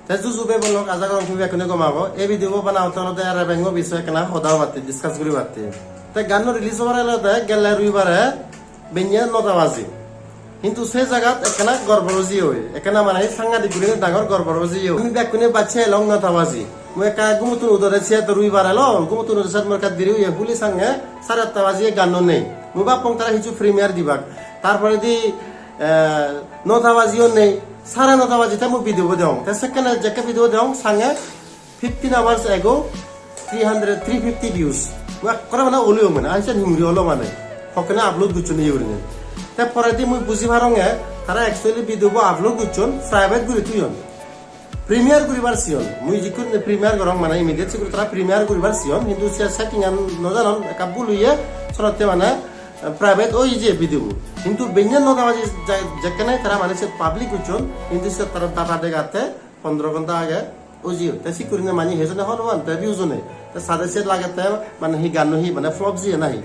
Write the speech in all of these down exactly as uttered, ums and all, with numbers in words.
Te juju bhei bon lok, aja gorong tumi bekkune gom ago. Ei video bo banabatte olode Rebeng o bisoye ekkena hoda hobatte, discuss guribatte. Te ganno release obar olode gelle roibare benne nota baji. Hintu se jagat ekkena gorbor oi jiye oi, ekkena mane sangadik gurine dangor gorbor oi jiye oi. Tumi bekkune bacche elong nota baji. Mui ekka gumuttun udore siyot roibar elo, gumuttun udore siyot mui ekka diri oye, huli sange sare atta baji ganno nei. Mui bappong tara hissu premiere dibak. Tar poredi, eh, nota bajiyo nei, sare nota baji te mui video bo degong. Te sekkene jekke video bo degong, sange fifteen hours ago three hundred, three fifty views. Mui ekkore mane uli ong mane, ahi sen hingiri olo mane. Hokkene upload gocchon iye gurinei. Te poredi mui buji paronge, tara actually video bo upload gocchon, private guri toyon. Premiere guribar siyon, mui jikkun premiere gorong mane immediate sikkun tara premiere guribar siyon, hintu se setting an no janon, ekka bul oye, senotte mane, eh, private oi je video bo. Hintu benne nota baji ja-, jekkene tara mane se public gocchon, hintu se tara data degatte pondro ghonta age oi jiyon. Te sik gurinei mane hejone hobor pan, te views o nei. Te sade se lagette mane hi ganno hi mane flop jiye nahi?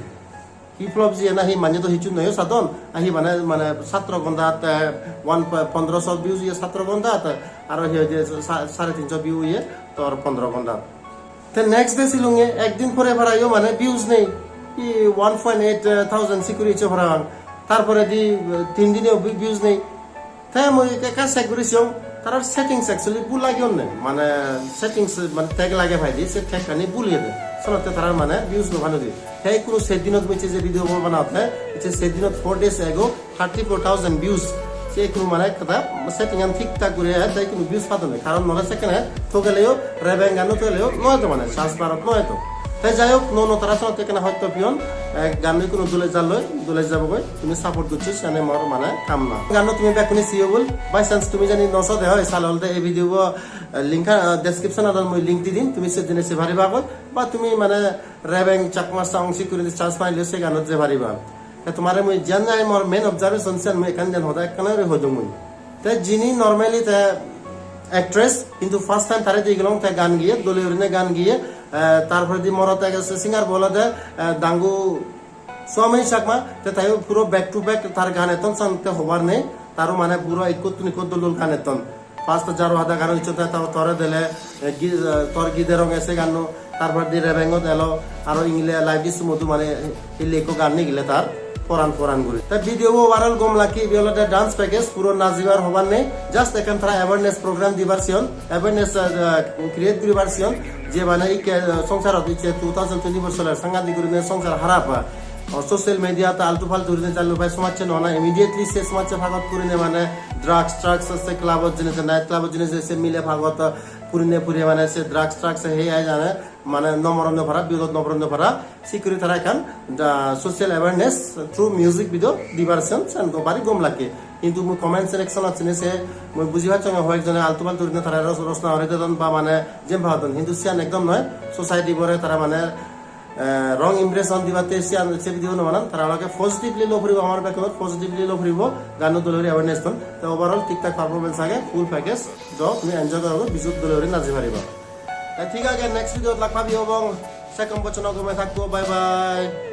Hi flop jiye nahi, mane do hissu noyo sadon, a hi mane, mane satro ghonta te one po-, pondro so views iye satro ghonta te, aro hi hoide sa-, sare tinso view iye tor pondro ghonta. Te next day silunge ekdin pore parayo mane views nei, hi one point eight thousand sik guri iche parapang, tar poredi, eh, tin dine views nei. Te mui ekka check guri siyong, tarar settings actually bul lageyonne, mane settings mane tag lagey paide, se tag ani bul oyede. Senotte tarar mane views no pan udi. Te ikkunu se dinot mui je video bo banatte, je se dinot four days ago thirty four thousand views. Se ikkunu mane ekka setting an thik thak guri age, te ikkunu views padonne. Karon nole sekkene thogeleyo, Rebeng ganno thogeleyo, no eto mane, search bar ot no eto. Te jai hok, no no tara senotte ekkena hoyto piyon, eh, ganno ikkunu dole jalloi, dole jabogoi. Tumi support goccho, siyane mor mane kamna. Ganno tumi bekkune siyo bol, by chance tumi jodi no so de oi, sale olode ei video bo, eh, link, eh, description ot mui link di dim, tumi se jeinei sei pariba goi, ba tumi mane Rebeng Chakma song sik guri search marile se ganot jei pariba. Te tomare mui jiyan jai mor main observation siyan mui ekkan den hoda ekkana guri hoi dong mui. Te jini normally te actress, hintu first time tare degilong te gan giye, dole gurine gan giye, eh, tar poredi morot age se singer bo olode, eh, Dangu Swami Chakma, te tayo puro back to back tar gan etton, san te hobar nei, taro mane puro ikkottun ikko dol dol gan etton. First Jaro Hada gan icche te ta-, Tore Dele, eh, gi-, eh, Tor Gide Ronge se ganno, tar poredi Rebeng ot elo, aro ingile Life is Madhu mane ille ikko gan nigile tar, Poran Poran guri. Te video bo overall gom lagge, ibe olode dance package, puro najibar hobar nei, just ekkan tara awareness program dibar siyon, awareness, eh, create guribar siyon, je mane ikke, eh, songsarot icche two thousand twenty-four soler sangadik gurine songsar harap, ah, o social media te altu faltu gurine jalloi pai somajje nona, immediately se somajje phagot gurine mane drugs, drugs se club ot jeinei, night club ot jeinei se mile phagot, ah, purine purine mane se drugs, drugs he ai jane mane no moron no para, biyodot no moron no para, sik guri tara ekkan, ah, social awareness through music video dibar siyon, siyan go bari gom lagge. Hintu mui comment section ot sini se mui buji pacchonge hoyek jone altu faltu gurine tara ros-, rosna guri dedon ba mane jem padon, hintu siyan ekdom noi, society bore tara mane, eh, wrong impression dibatte siyan se video no banan, tara olode positively lo puribo, amar bekkunor positively lo puribo, ganno dole guri awareness don. Te overall thik thak performance age, full package, jo tumi enjoy goro, bijut dole guri naji pariba. Te thik age, next video ot lak pabi obong, se kom bochon gome thakbo, bye bye.